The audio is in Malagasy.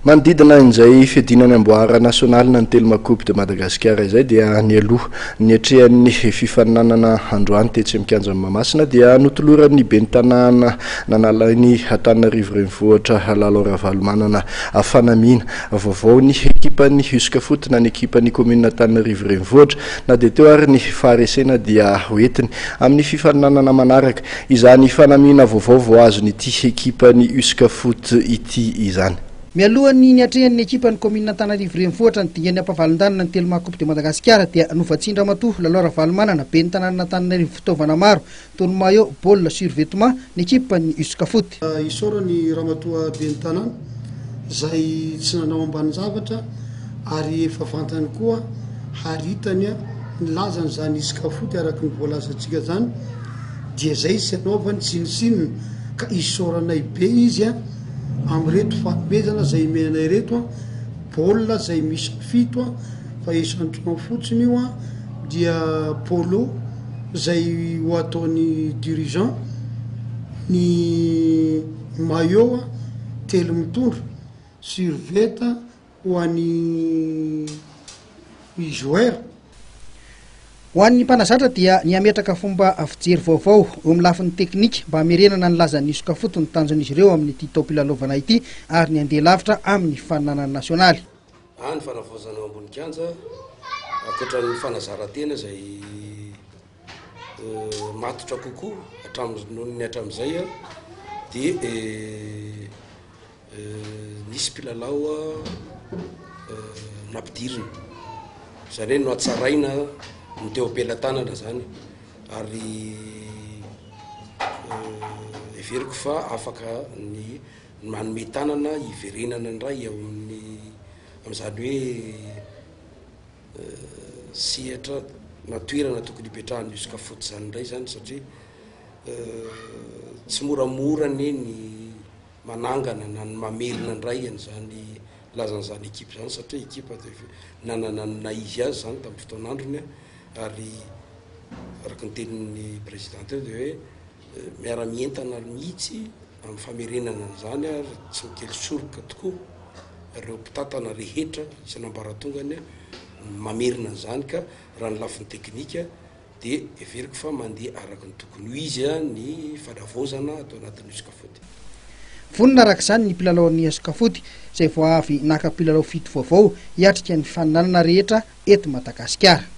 Manodidina injay fiadiana ny amboara nasionaly na ny Telma Coupe de Madagascar izay dia nialoha niatrehan'ny fifaninanana androany tetsy amin'ny kianjan'i Mahamasina dia notoloran'ny ben'ny tanàna nanala ny Antananarivo Renivohitra Lalao Ravalomanana fanamiana vaovao ny ekipan'ny Uscafoot na ny ekipan'ny kaominina Antananarivo Renivohitra. Na dia teo ary ny faharesena dia hoentiny amin'ny fifaninanana manaraka izany fanamiana vaovao vao azon'ity ekipan'ny Uscafoot ity izany. Mialohan'ny niatrehan'ny ekipan'ny kaominina Antananarivo Renivohitra ny dingan'ny ampavalon-danina ny Telma Coupe de Madagascar dia novatsian-dRamatoa Lalao Ravalomanana, ben'ny tanànan'Antananarivo fitaovana maro toy ny maillot, baolina, survêtement ny ekipan'ny Uscafoot. Isaorana i Ramatoa ben'ny tanàna izay tsy nanao ambanin-javatra ary efa vantany koa haritany ny lazan'izany Uscafoot araka ny voalazantsika izany dia izay tsy anaovany tsinontsinona ka isaoranay be izy amin'ireto fanomezana izay omenay ireto, baolina izay miisa 7 fa échantillon fotsiny io dia polo izay ho ataon'ny dirigeant, ny maillot 3 mitondra, survêt ho an'ny joueur. Ho an'ny mpanazatra dia ny hametraka fomba fijery vaovao eo amin'ny lafiny teknika mba hamerenana ny lazan'ny Uscafoot ny tanjon'izy ireo amin'ity taom-pilalaovana ity ary ny handeha lavitra amin'ny faninanana nasionaly. A Ny fanavaozana eo ambony kianja, ankoatra ny fanazaran-tena izay matotra kokoa hatramin'ny noho ny hatramin'izay dia nisy mpilalao nampidirina, izany hoe nohatsaraina ny teo am-pelatanana izany ary heveriko fa afaka ny manome tanana hiverenana indray ao amin'ny amin'izany hoe sehatra na toerana tokony hipetrahan'ny Uscafoot izany indray izany satria tsy moramora anie ny manangana na ny mamerina indray an'izany lazan'izany ekipa izany satria ekipa dia nanana ny naha izy azy izany tamin'ny fotoan'androny ary araka ny tenin'ny président teo dia hoe miara-mientana mihitsy amin'ny famerenana an'izany ary tsy mikely soroka tokoa ireo mpitantana rehetra isan'ambaratongany mamerina an'izany ka raha ny lafiny teknika dia heveriko fa mandeha araka ny tokony ho izy ny fanavaozana ato anatin'ny Uscafoot. Vonona araka izany ny mpilalaon'ny Uscafoot izay vao avy naka mpilalao 7 vaovao hiatrika ny fifaninanana rehetra eto Madagasikara.